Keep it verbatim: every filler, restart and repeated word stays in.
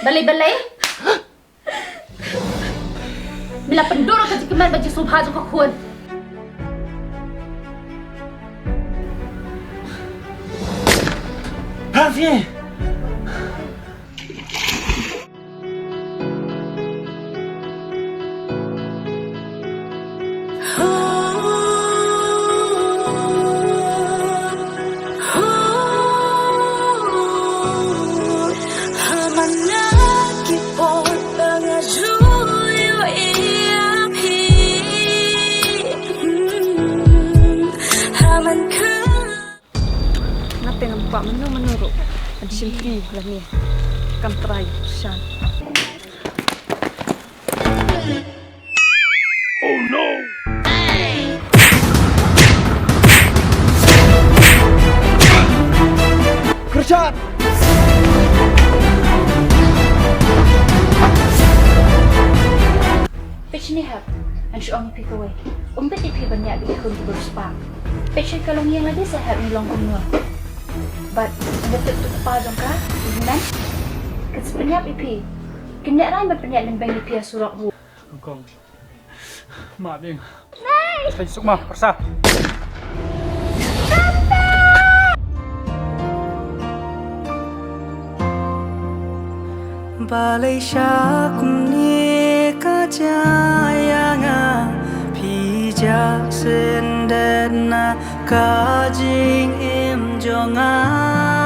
Balei, balei? Me la pyndur ka jingkmen bad jingsngewbha jong ka khun. Harvey! Nga te ngam kwah mynno mynno ruh ban shim ti lane kam trai shan. Oh no! Krishan! Peit shane hep, ngan shu ong ïa phi kawei. Ym bit ïa phi ban ñiah ïa ki khun kiba riewspah. Peit shane ka longïing lade sa hep ngi long kumno. Bad nga tip tu kpa jong ka, i hynmen. Kan sa pynïap ïa phi. Kin ñiah rang ban pynïap lyngbeiñ ïa phi ha surok ruh. Kong. Ma ding. Hei, suk ma, persa. Balei sha kumne ka jia ïa nga, phi jak sended na ka jingim jong nga.